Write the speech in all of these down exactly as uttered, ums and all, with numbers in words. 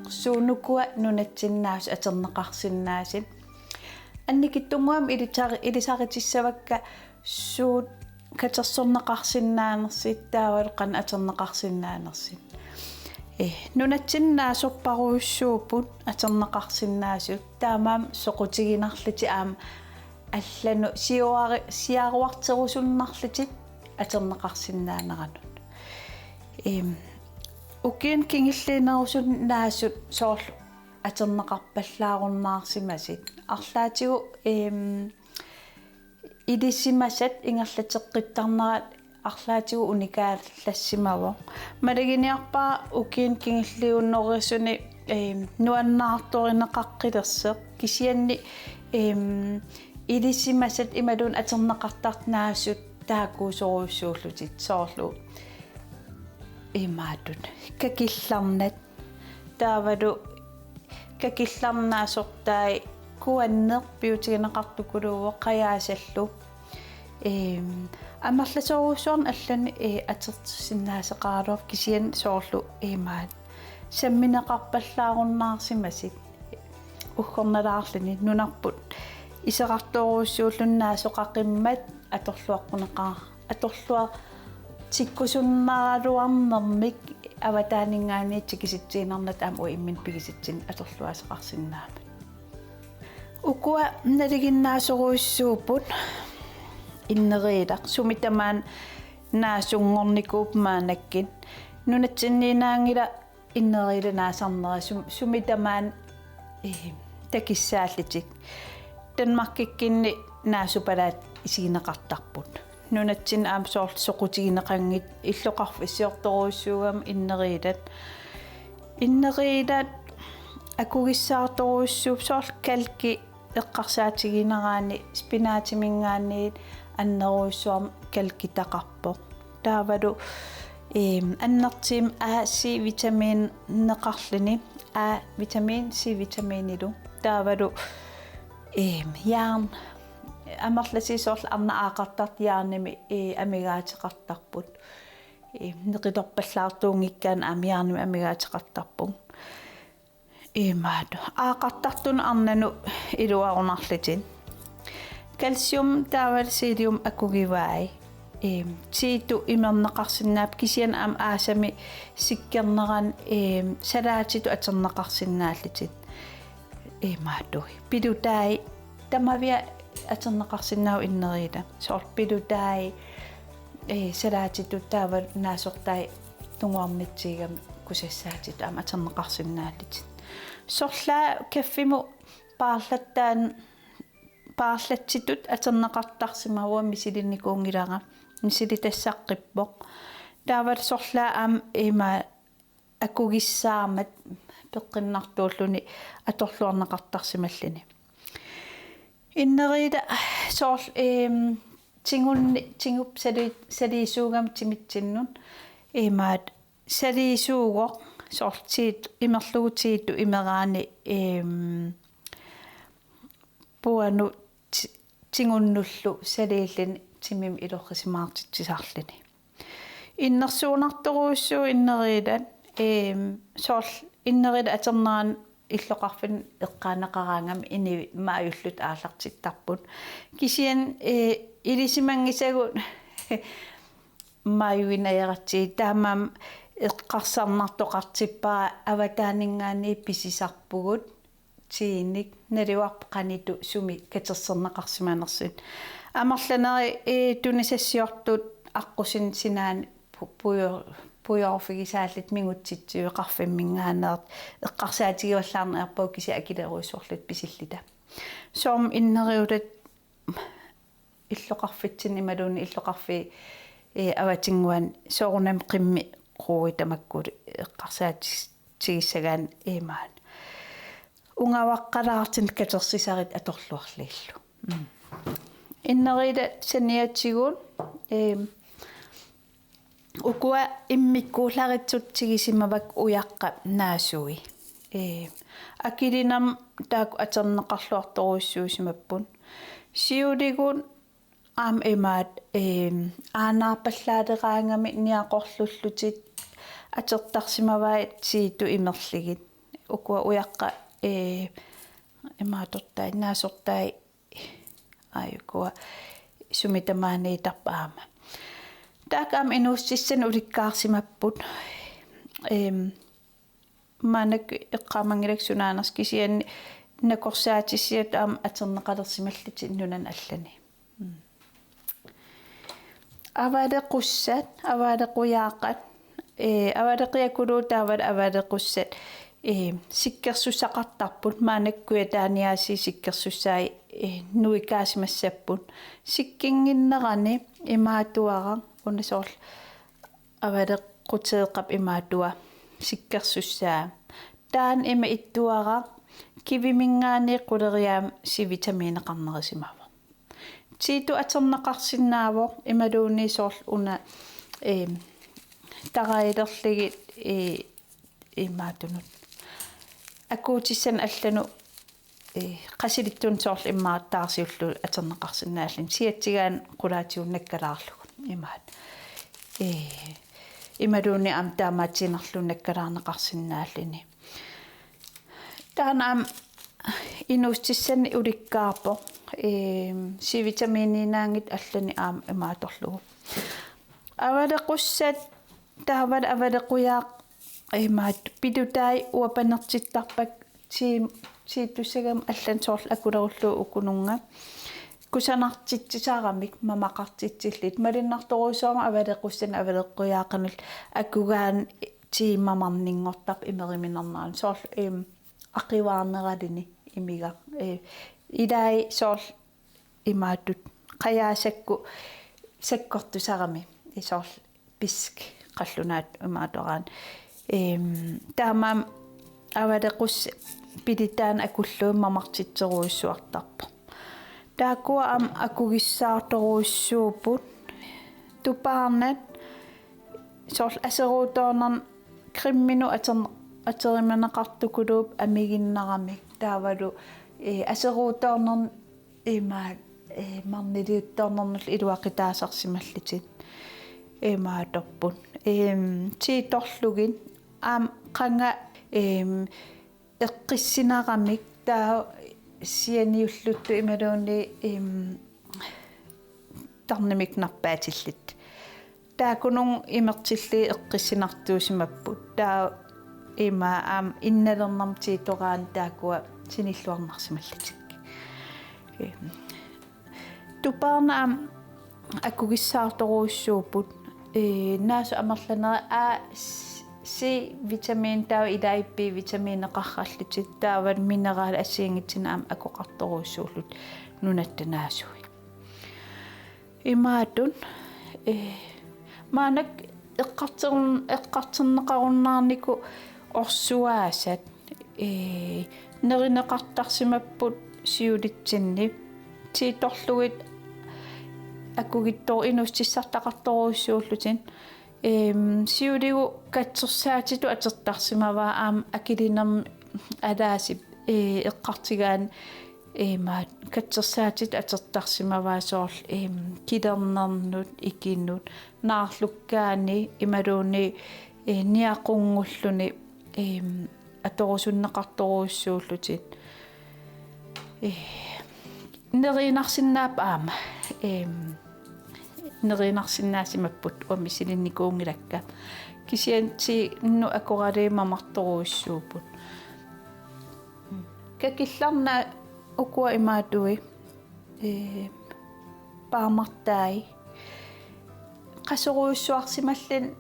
Suut ukua nunatsinni naasut atorneqarsinnaasut. Annikitsunnguamik ilisar-, ilisarissavakka suut katersorneqarsinnaanersut taavalu qanoq atorneqarsinnaanersut. Ee, nunatsinni naasorparujussuupput atorneqarsinnaasut, taamaammat soqutiginarlutik aamma allanut siuari-, siaruarterusunnarlutik atorneqarsinnaaneranut. Em, ukiuni kingulliunerusuni naasut soorlu atorneqarpallaarunnaarsimasut. Arlaatigut, em, ilisimasat ingerlateqqittarnerat arlaatigut unikaallassimavoq. Maluginiarpara ukiuni kingulliunerusuni, em, nuannaartorineqaqqilersoq. Kisianni, em, ilisimasat imaluunniit atorneqartartut naasut taakkuusorujussuullutik soorlu imaatut. Kakillarnat. Taavalu kakillarnaasortai kuanneq piutigineqartukuluuvoq qajaasallu. Em, amerlasoorujussuarnik allanik, eh, atorsinnaasoqaraluarpoq kisianni soorlu imaat sammineqarpallaarunnaarsimasut uggornalaarluni nunarput iserartorujussuulluni naasoqaqimmat atorluaqquneqar-, atorluartikkusunnaraluarnermik avataaninngaanniit tikisitsiinnarnata aamma uanga imminut pigisatsinnik atorluaasoqarsinnaammat. Ukua nalinginnaasorujussuupput inneriilaq sumi tamaani naasunngornikuupput maannakkut. Nunatsinniinnaanngilaq inneriilaq naasarnera sum-, sumi tamaani, eh, takussaallutik. Danmarkikkunni naasupalaat isigineqartarput. Nunatsinni aamma soorlu soqutigineqanngitsut illoqarfissiortorujussuugamik inneriilat. Inneriilat akugissaartorujussuupput soorlu kalkki eqqarsaatigineraanni spinaatiminngaanniit annerujussuarmik kalkitaqarpoq. Taavalu, em, annertuumik A, C-vitamineqarluni, A-vitamin, C-vitaminilu. Taavalu, em, jern, amerlasuut soorlu arnat aaqartartut jernimik, eh, amigaateqartarput. Em, neqilerpallaartuunngikkaanni aamma jernimik amigaateqartarput. Imaattoq. Aaqartartunut arnanut iluarunarlutik. Calcium taavalu cilium akugivai. Em, C to imerneqarsinnaapput kisianni aamma aasami sikkernerani, em, salaatitut atorneqarsinnaallutik. Imaattoq. Pilutai tamavia atorneqarsinnaavoq inneriilaq. Soorlu pilutai, eh, salaatitut taavalu naasortai tunguarmitsigami kusassaatitut aamma atorneqarsinnaallutik. Sorlaat kaffimut paarlattaan-, paarlatsitut atorneqartarsimavoq, misilinnikuunngilara, misilitassaqqipput. Taavalu sorlaat aamma ima akugissaarmat peqqinnartuulluni atorluarneqartarsimalluni. Inneriilaq soorlu, em, tingunni-, tingup sali-, saliisuugami timitsinnut imaattoq saliisuuvoq soorlu tiit-, imerlugu tiitut imeraani, em, puanut ti-, tingunnullu saliilluni timimik ilorrisimaartitsisarluni. Innersuunnartorujussuuvoq inneriilaq, em, soorlu inneriilaq atornerani illoqarfinni eqqaaneqaraangami inuit maajullutik aallartittarput. Kisianni, eh, ilisimanngisagut maajuinnajaratsigit taamaammat eqqarsarnartoqartippara avataaninngaanniit pisisarpugut tiinik naluarput qanoq ittoq sumi katersorneqarsimanersut. Amerlanerit, eh, tunisassiortut aqqusineq sinaani pu-, pujo-, pujoorfigisaallutik mingutsitsiviit qarfimminngaanneersut eqqarsaatigivallaarneq ajorpagut kisianni akilerujussuarlutik pisilluta. Soormi inneriulat illoqarfitsinni imaluunniit illoqarfiit, eh, avatinnguani soorunami qimmit quui tamakkulu eqqarsaatigissagaanni imaattoq. Ungaqqalaartunik katersisarit atorluarlugillu. Mm. Inneriilaq saniatigut, em, ukua immikkuullarissutigisimavakka ujaqqat naasui. Ee, akilinermi taakku atorneqarluartorujussuusimapput. Siuligut aamma imaattoq, em, aanaarpallaaleraangamik niaqorlullutik atortarsimavaat tiitut imerlugit. Ukua ujaqqat, ee, imaattortai, naasortai, aa, ukua sumi tamaaniittarput aamma. Taakku aamma inuussutissanik ulikkaarsimapput. Em, maannakkut eqqaamanngilakka sunaanersoq, kisianni nakorsaatissiat aamma atorneqalersimallutik nunanut allani. Mm. Avalequssat, avalequjaaqat, ee, avaleqiakuluit taavalu avalequssat, ee, sikkersussaqartarput, maannakkut kujataaniaasiit sikkersussai, ee, nuikaasimassapput. Sikkinnginnerani imaattuaraq, una soorlu avalequteeqqap imaattua sikkersussaa. Taanna ima ittuaraq kiviminngaanniit quleriaammik C-vitamiineqarnerusimavoq. Tiitu atorneqarsinnaavoq imaluunniit soorlu una, em, tarailerlugit, ee, imaattunut. Akuutissanut allanut, ee, qasilittunut soorlu immaqa taarsiullugu atorneqarsinnaalluni. Siatsigaanni qulaatigut nakkalaarlugu imaat. Ee, imaluunniit aamma taamaatsiinnarlugu nakkalaarneqarsinnaalluni. Taanna aamma inuussutissanik ulikkaarpoq, em, C-vitamiiniinnaanngitsut allanik aamma imaattorlugu. Avalequssat taavalu avalequjaaq imaat pilutai uapanertittarpakka ti-, tiittussagamik allanut soorlu akulerullugu ukununnga. Kusanartitsisaramik mamaqartitsillutik. Malunnartorujussuarmik avalequssanut avalequjaaqanullu akugaanni tiimamarninngortarpoq imeriminarnerani. Soorlu, em, aqivaarneraluni imigaq. Ee, ilai soorlu imaattut qajaasakkut sakkortusarami, ee, soorlu pisk qallunaat imaattoraanni. Em, taamaammat avalequssat pilutaanni akullugit mamartitserujussuartarpoq. Taakkua aamma akugissaartorujussuupput. Tupaarnat soorlu aseruutoornerni cremimik ater-, aterimaneqartukuluupput amiginnaramik taavalu, ee, aseruutoornerni imaat, ee, marniliuttoornernullu iluaqutaasarsimallutik imaattorput. Em, tiitorlugit aamma qanga, em, eqqissinaramik taava sianiulluttut imaluunniit, em, tarnimik narpaatillutik. Taakkununnga imertillugit eqqissinartuusimapput. Taava ima aamma innalernermut tiitoraanni taakkua sinilluarnarsimallutik. Em, tupaarnat aamma akugissaartorujussuupput. Ee, naasut amerlanerit A, C-vitamiin taava ilai B-vitamiineqarallutik taavalu mineralit assigiinngitsunik aamma akoqartorujussuullutik nunatta naasui. Imaattut, ee, maannakkut eqqarterun-, eqqarterneqarunnaarnikut orsuaasat, ee, nerineqartarsimapput siulitsinni. Tiitorlugit akugittor-, inuussutissartaqartorujussuullutik. Em, siuligut katsorsaatitut atortarsimavaa aamma akilinermik alaasip, ee, eqqartugaanni, ee, imaat katsorsaatitut atortarsimavaa soorlu, em, kilernernut, ikinut, naarlukkaani imaluunniit, ee, niaqunngulluunniit, em, atorusunneqartorujussuullutik. Ee, neriinnarsinnaapput aamma. Em, neriinnarsinnaasimapput uanga misilinnikuunngilakka. Kisianni tiinut akoralugit mamartorujussuupput. Kakillarnaat ukua imaattui, ee, paamartai. Qasorujussuarsimalluni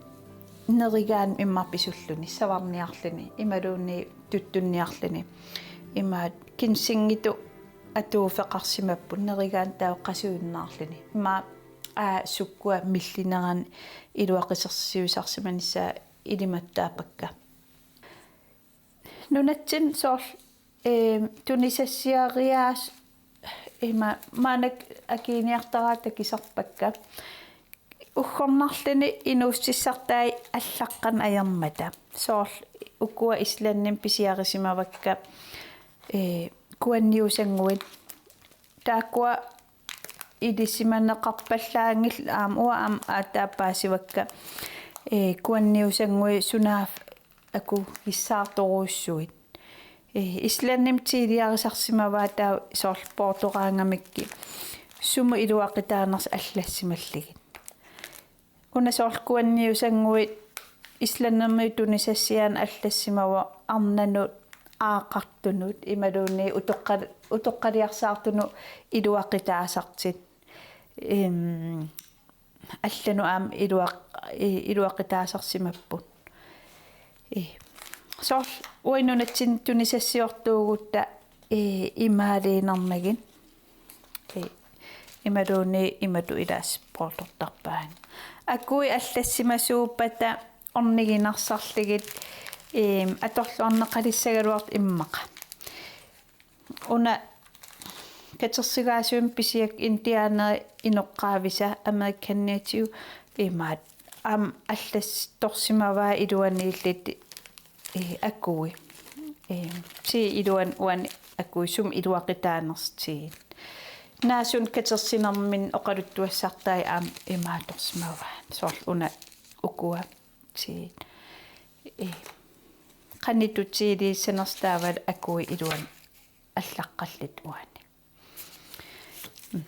nerigaanni immaqa pisulluni, savarniarluni, imaluunniit tuttunniarluni. Imaat ginsengitut atuuffeqarsimapput nerigaanni taava qasuinnaarluni. Ima aa sukkua millinerani iluaqusersiuisarsimanissaa ilimattaappakka. Nunatsinni soorlu, em, tunisassiariaas ima maannakkut akuiniartaraat takusarpakka. Uggornarluni inuussutissartai allaqqanut ajormata. Soorlu ukua Islandimi pisiarisimavakka, ee, kuanniusannguit. Taakkua ilisimaneqarpallaanngillat aamma uanga aamma aatsaat paasivakka, ee, kuanniusannguit sunaaffa akugissaartorujussuit. Ee, Islandimi tiiliarisarsimavaat taava soorlu poortoraangamikkit sumut iluaqutaanersoq allassimallugit. Una soorlu kuanniusannguit Islandimiut tunisassiaannut allassimavoq arnanut, aaqartunut imaluunniit utoqqa-, utoqqaliarsaartunut iluaqutaasartut. Em, allanut aamma iluaq-, i-, iluaqutaasarsimapput. Ee, soorlu uagut nunatsinni tunisassiortuugutta, ee, imaaliinnarnagit. Ee, imaluunniit imatut ilaasa poortortarpaat. Akui allassimasuuppata orniginarsarlugit, em, atorluarneqalissagaluartut immaqa. Una katersugaasivimmi pisiakka indianerit inoqqaavisa American Native imaattoq aamma allattorsimavaat iluaniillutik, ee, akui. Ee, tee iluani uani akui sumut iluaqutaanersoq tee. Naasunik katersunermini oqaluttuassartai aamma imaattorsimavaat. Soorlu una ukua tee. Ee, qanitut tiiliussanersoq taavalu akui iluani allaqqallutik uani. Mm.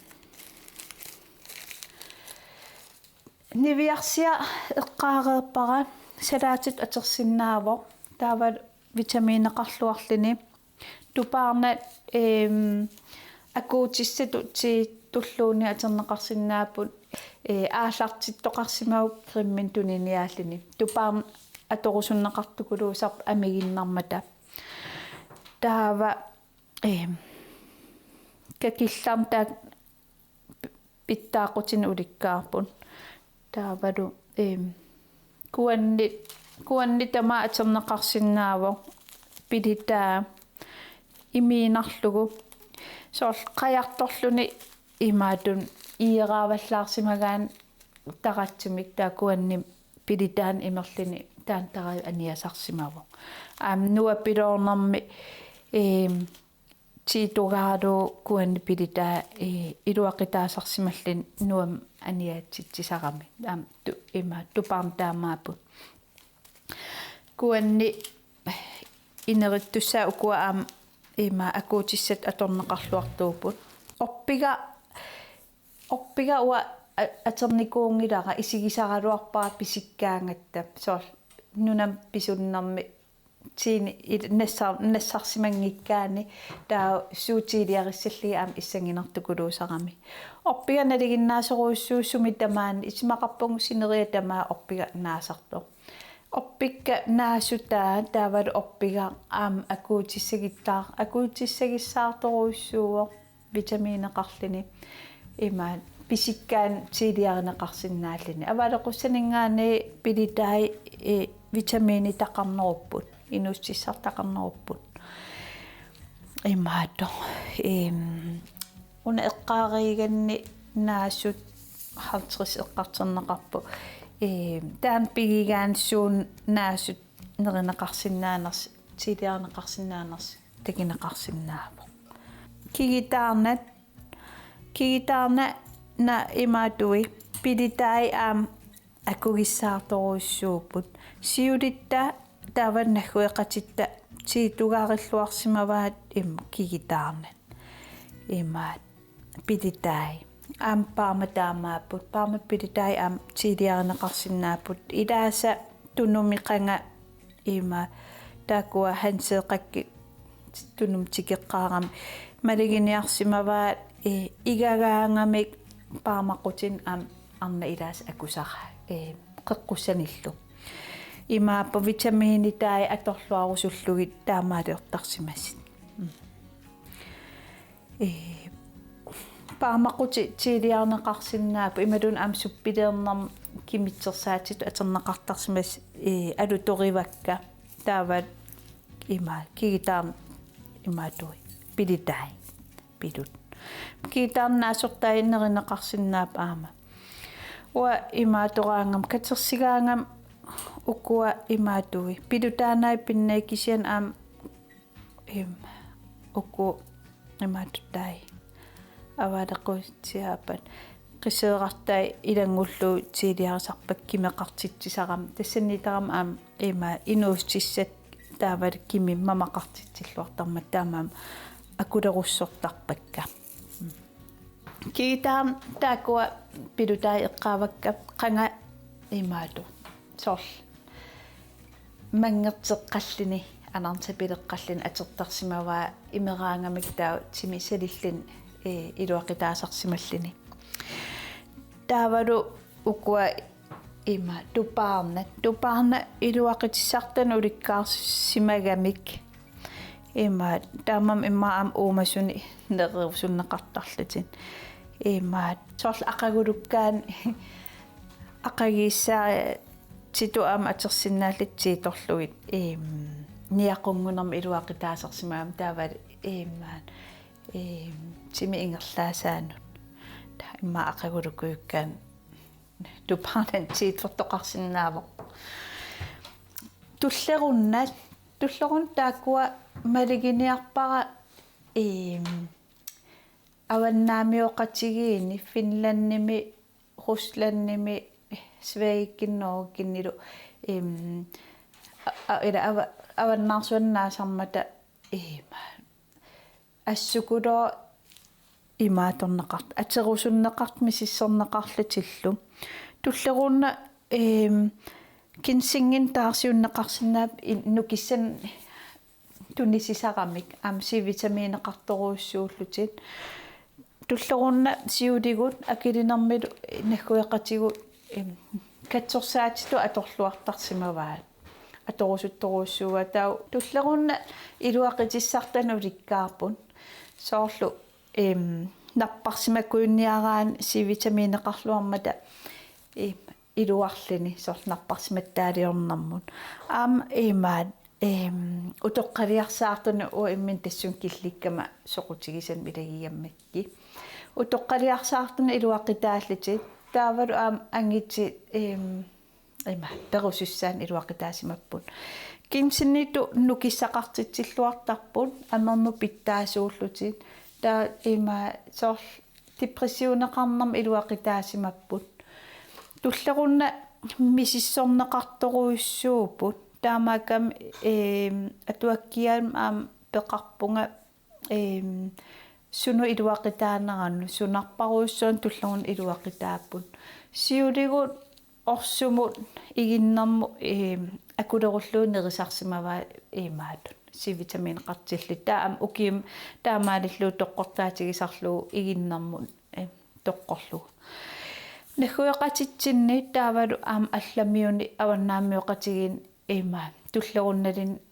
Niviarsiaq eqqaareerpara, salaatitut atorsinnaavoq. Taavalu vitamineqarluarluni. Tupaarnat, em, akuutissatut tiitulluunniit atorneqarsinnaapput, ee, aallartittoqarsimavoq creminik tuniniaalluni. Tupaarnaq atorusunneqartukuluusarpoq amiginnarmata. Taava, em, kakillarneq taakku pitsaaqutinut ulikkaarput. Taavalu, em, kuanni, kuanni tamaat atorneqarsinnaavoq pilitaa imiinnarlugu. Soorlu qajartorluni imaattunik ieraavallaarsimagaanni taratsumik taava kuanni pilitaanik imerluni taanna tarajuk aniasarsimavoq. Aamma nuappiloornermi, em, tiitugaalu kuanni pilitaa, ee, iluaqutaasarsimalluni nuammi aniatitsisarami. Aamma tu-, ima tupaarnat taamaapput. Kuanni inerittussaat ukua aamma ima akuutissatut atorneqarluartuupput. Orpiga, orpiga uanga a-, atornikuunngilara isigisaraluarpara pisikkaangatta. Soorlu nunami pisunnermi tiini il-, nassar-, nassarsimanngikkaanni taava suut tiiliarissallugit aamma issanginartukulusarami. Orpiga nalinginnaasorujussuuvoq sumi tamaani, isumaqarpunga sineriak tamaat orpiga naasartoq. Orpikka naasutaa taavalu orpiga aamma akuutissagittaar-, akuutissagissaartorujussuuvoq vitamineqarluni. Ima pisikkaanni tiiliarineqarsinnaalluni. Avaaleqqussaninngaanniit pilitai, ee, vitaminitaqarnerupput, inuussutissartaqarnerupput. Imaattoq, em, una eqqaareeriganni naasut halvtreds eqqartorneqarpoq. Em, taanna pigigaanni suut naasut nerineqarsinnaanersoq, tiiliarineqarsinnaanersoq takuneqarsinnaavoq. Kigutaarnat, kigutaarnat na imaattuit, pilitai aamma akugissaartorujussuupput. Siulitta taava naggueqatitta tiitugaarilluarsimavaat im-, kigutaarnat. Imaat pilitai. Aamma paarmat taamaapput. Paarmat pilitai aamma tiiliarineqarsinnaapput. Ilaasa tunumi qanga ima taakkua hanseeqakkit tunumi tikeqqaarami maluginiarsimavaat, ee, igagaangamik paarmaqutinik aamma arnaq ilaasa akusara, ee, qeqqussanillu. Imaappoq vitaminitai atorluarusullugit taamaaliortarsimasut. Mm. Ee, paarmaqutit tiiliarineqarsinnaapput imaluunniit aamma suppilernermik kimitsersaatitut atorneqartarsimasut, ee, alutorivakka taava ima kigutaarnat imaattuit pilitai pilut. Kigutaarnat naasortai nerineqarsinnaapput aamma. Uanga imaattoraangama katersugaangama ukua imaattuit pilutaanai pinnaat kisianni aamma Em, uku imaattutai. Avaaleqqusiaapat. Qiseerartai ilanngullugu tiiliarisarpakka kimeqartitsisarami. Tassaniittarami aamma ima inuussutissat taavalu kimi mamaqartitsilluartarmata taamaammat akulerussortarpakka. Kiitaam taakkua pilutai eqqaavakka qanga imaattoq. Soorlu manngerteqqalluni, anartapileqqalluni atortarsimavaa imeraangamik taava timi salilluni, ee, iluaqutaasarsimalluni. Taavalu ukua ima tupaarnat. Tupaarnat iluaqutissartanik ulikkaarsimagamik. Ima taamaammat immaqa aamma uumasunik nererusunneqartarlutik. Ima soorlu aqagulukkaanni aqaguissaatitut aamma atorsinnaallutik tiitorlugit. Im, niaqqunngunermik iluaqutaasarsimagami taavalu ima, im, timi ingerlaasaanut. Taava immaqa aqagulukujukkaanni tupaarnani tiitortoqarsinnaavoq. Tullerunnat, tullerunnat taakkua maluginiarpara, im, avannaamioqatigiinni Finlandimi, Ruslandimi, Sverigemi, Norgemilu, im, a-, a-, ila ava-, avannaarsuannaasarmata, im, assukulooq imaattorneqart-, atorusunneqart-, misissorneqarlutillu. Tullerunnat, im, ginsengimik taarsiunneqarsinnaapput in-, nukissanik tunisisaramik, aamma C-vitamineqartorujussuullutik. Tullerunnat siuligut akilinermilu naggueqatigut, im, katsorsaatitut atorluartarsimavaat. Atorusuttorujussuuaat. Taava tullerunnat iluaqutissartanik ulikkaarput. Soorlu, im, napparsimakkujunniaraanni C-vitamineqarluarmata, im, iluarluni soorlu napparsimattaaliornermut. Aamma imaat, im, utoqqaliarsaartunik uanga imminut tassunga killikkama soqutigisannik ilagigammakkit. Utoqqaliarsaartunik iluaqutaallutik. Taavalu aamma angutit, im, ima perusussaannik iluaqutaasimapput. Ginsengitut nukissaqartitsilluartarput, amermut pitsaasuullutik. Taava ima soorlu depressioneqarnermik iluaqutaasimapput. Tullerunnat misissorneqartorujussuupput. Taamaakkami, im, atuakkiaanut aamma peqarpunga, im, sunut iluaqutaaneranut, sunarparujussuarnik tullerunnat iluaqutaapput. Siuligut orsumut iginnermut, im, akulerullugu nerisarsimavaat imaattoq. C-vitamineqartillugu. Taava aamma ukiumut taamaalillugu toqqortaatigisarlugu iginnermut, im, toqqorlugu. Naggueqatitsinni taavalu aamma allamiuni avannaamioqatigiinni ima tullerunnalinnik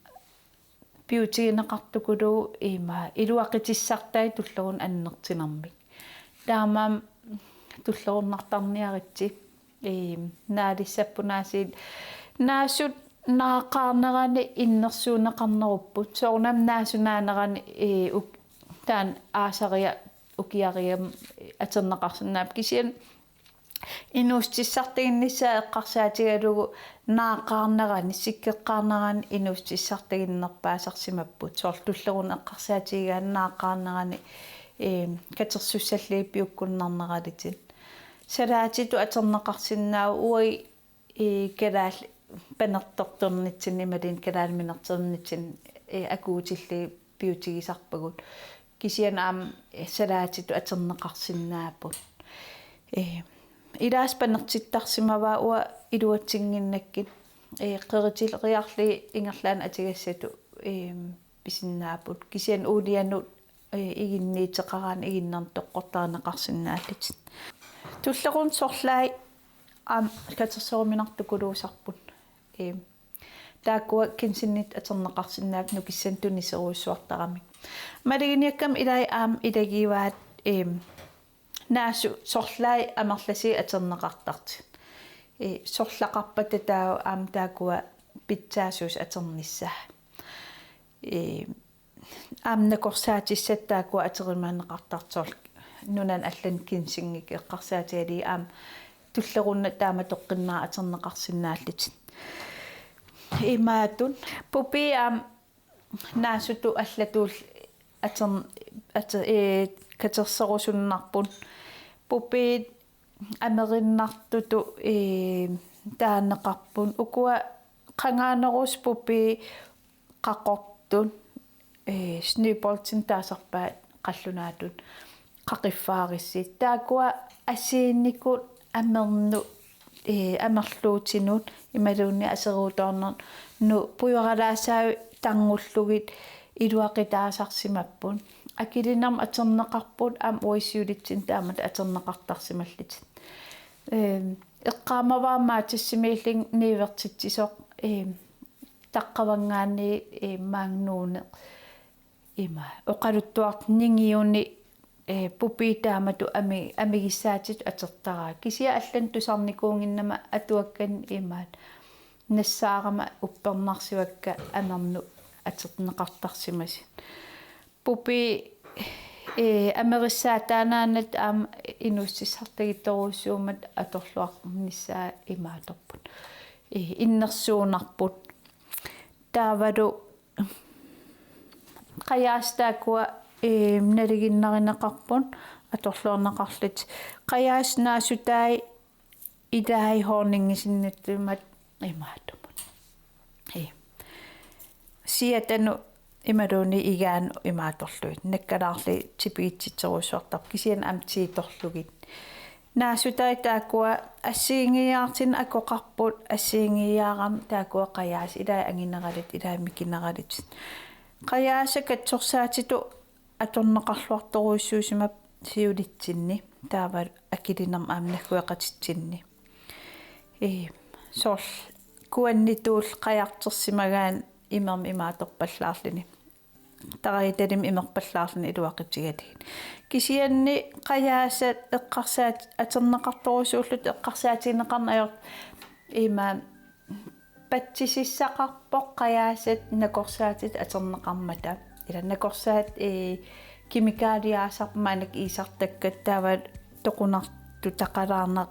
piutigineqartukuluuvoq ima iluaqutissartai tullerunnat annertunermik. Taamaammat tullerunnartarniaritsi, im, naalissapput naasiit. Naasut naaqaarnerani innersuunneqarnerupput. Soorunami naasut naanerani, ee, uk-, taanna aasariaq ukiarigaanni atorneqarsinnaapput. Kisianni inuussutissartaginnissaa eqqarsaatigalugu naaqaarnerani, sikkeqqaarnerani inuussutissartaginnerpaasarsimapput. Soorlu tullerunnat eqqarsaatigigaanni naaqaarnerani, ee, katersussallugit piukkunnarneralitit. Salaatitut atorneqarsinnaavoq, uagut, ee, kalaallit panertorternitsinni imaluunniit kalaaliminerternitsinni, ee, akuutillugit piutigisarpagut. Kisianni aamma, ee, salaatitut atorneqarsinnaapput. Ee, ilaasa panertittarsimavaat uanga iluatsinnginnakkit. Ee, qeritileriarlugit ingerlaannaq atugassatut, ee, pisinnaapput. Kisianni uulianut, ee, iginniuteqaraanni iginnernut toqqortarineqarsinnaallutik. Tullerunnat sorlaat aamma katersoruminartukuluusarput. Ee, taakkua ginsengit atorneqarsinnaapput nukissanik tuniserujussuartaramik. Maluginiakkama ilai aamma ilagivaat, ee, naasut sorlaat amerlasuut atorneqartartut. Ee, sorlaqarpata taava aamma taakkua pitsaasuusut atornissaat. Ee, aamma nakorsaatissat taakkua atorimaneqartartut, soorlu nunani allani ginsengit eqqarsaatigalugit aamma tullerunnat taama toqqinnaaq atorneqarsinnaallutik. Imaattoq pupiit aamma naasutut allatuullu ator-, ator-, ee, katersorusunnarput. Pupiit amerinnartutut, ee, taaneqarput. Ukua qangaanerusoq pupiit qaqortut, ee, snøboldit taasarpaat qallunaatut qaqiffaarissi. Taakkua assigiinnikut amernut, ee, amerluutinut imaluunniit aseruutoornernut pujoralaassaagut tarngullugit iluaqutaasarsimapput. Akilinermut atorneqarput aamma uagut siulitsinni taamatut atorneqartarsimallutik. Eem, eqqaamavara Matasimiillunga niuertitsisoq, eem, taqqavanngaanniit, eem, maanga nuunneq. Ima, oqaluttuartut ningiunik, ee, pupiit taamatut ami-, amigissaatitut atortaraat. Kisianni allanut tusarnikuunnginnama atuakkani imaat nassaarama uppernarsivakka amernut atorneqartarsimasut. Pupiit, ee, amerissaataanaannat aamma inuussutissartagittorujussuummat atorluarnissaat imaatorput. Ee, innersuunnarput. Taavalu qajaasat taakkua, ee, nalinginnarineqarput atorluarneqarlutik. Qajaasat naasutai ilai honningisinnaattummat imaattumut. Ee. Siatanut imaluunniit igaanut imaatorlugit. Nakkalaarlugit tipiitsitserujussuartarput kisianni aamma tiitorlugit. Naasutai taakkua assigiinngiiaartinnut akoqarput, assigiinngiiaarami taakkua qajaasat ilai angineralutik, ilai mikineralutik. Qajaasat katsorsaatitut atorneqarluartorujussuusimapput siulitsinni, taava akilinermut aamma naggueqatitsinni. Ee, soorlu kuannituut qajartersimagaanni imermik imaatorpallaarluni. Taraitalimik imerpallaarluni iluaqutigalugit. Kisianni qajaasat eqqarsaat-, atorneqartorujussuullutik eqqarsaatigineqarneq ajortut ima patsisissaqarpoq qajaasat nakorsaatit atorneqarmata. Ila nakorsaat, ee, kemikaaliaasarput maannakkut iisartakkat taava toqunartutaqalaarna-,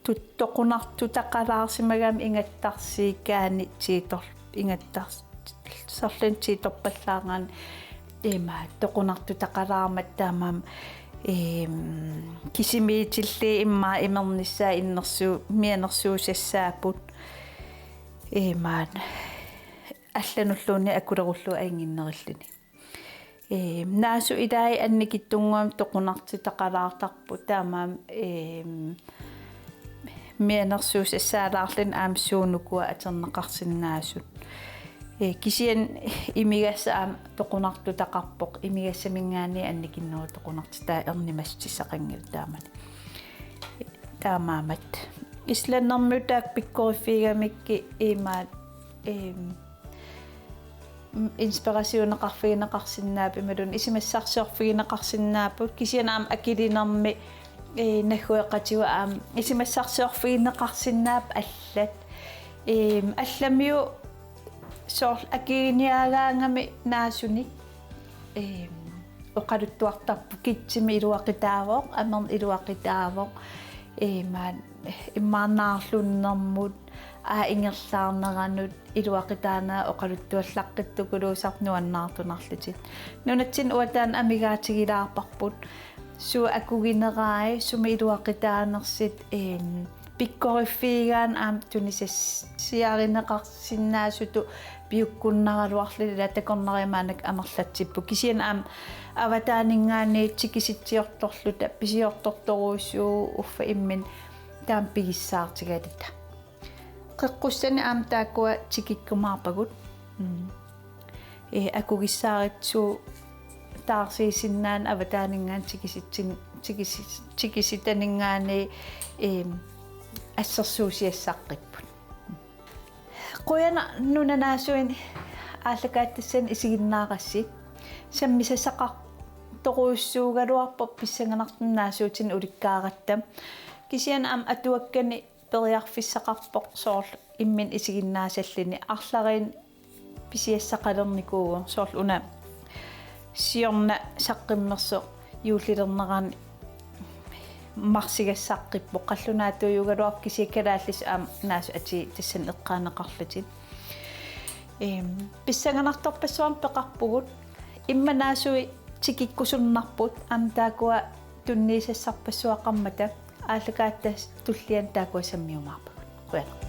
tu-, toqunartutaqalaarsimagaanni ingattarsiikaanni tiitor-, ingattars-, sarlin tiitorpallaaraanni ima toqunartutaqalaarmat taamaammat, eem, kisimiitillugit immaqa imernissaat innersuu-, mianersuussassaapput. Imaat allanulluunniit akulerullugu ajunnginnerilluni. Ee, naasut ilai annikitsunnguamik toqunartutaqalaartarput taamaammat, ee, mianersuussassaalaarluni aamma suunukua atorneqarsinnaasut. Ee, kisianni imigassaq aamma toqunartutaqarpoq, imigassaminngaanniit annikinneruvoq toqunartutaa ernumassutissaqanngilaq taamani. Taamaammat. Islandermiut taakku pikkoriffigigamikku imaat, eem, inspirationeqarfigineqarsinnaapput imaluunniit isumassarsiorfigineqarsinnaapput kisianni aamma akilinermi, ee, naggueqatigut aamma isumassarsiorfigineqarsinnaapput allat. Eem, allamiut soorlu akiginiagaangami naasunik, eem, oqaluttuartarput kitsimi iluaqutaavoq, amerneq iluaqutaavoq, imaat immaqa naarlunnermut, aa ingerlaarneranut iluaqutaanerat oqaluttuallaqqittukuluusarput nuannaartunarlutik. Nunatsinni uattaaq amigaatigilaarparput, suut akuginerai, sumi iluaqutaanersut, eem, pikkoriffigigaanni aamma tunisassiarineqarsinnaasutut piukkunnaraluarlutik ila takornariat maannakkut amerlatsipput. Kisianni aamma avataaninngaanniit tikisitsiortorluta, pisiortortorujussuuvugut uffa imminut taama pigissaartigaluta. Qeqqussanik aamma taakkua tikikkumaarpagut. Mm. Ee, akugissaarissut taarsiisinnaaneq avataaninngaanniit tikisitsin-, tikisi-, tikisitaninngaanniit, eem, assersuusiassaqqipput. Qujanaq nunanaasuini aallakaatitassani isiginnaarassi. Sammisassaqartorujussuugaluarpoq pissanganartumik naasuutinik ulikkaaratta. Kisianni aamma atuakkani periarfissaqarpoq soorlu imminut isiginnaasalluni arlariinnik pisiassaqalernikuuvoq soorlu una siorna saqqummersoq juullilernerani marsigassaqqippoq qallunaatuujugaluarpoq kisianni kalaallisut aamma naasut atii tassani eqqaaneqarlutik. Eem, pissanganartorpassuarnik peqarpugut immaqa naasui tikikkusunnarput aamma taakkua tunniusassarpassuaqarmata aallakaatitassat tulliani taakkua sammiumaarpagut. Qujanaq.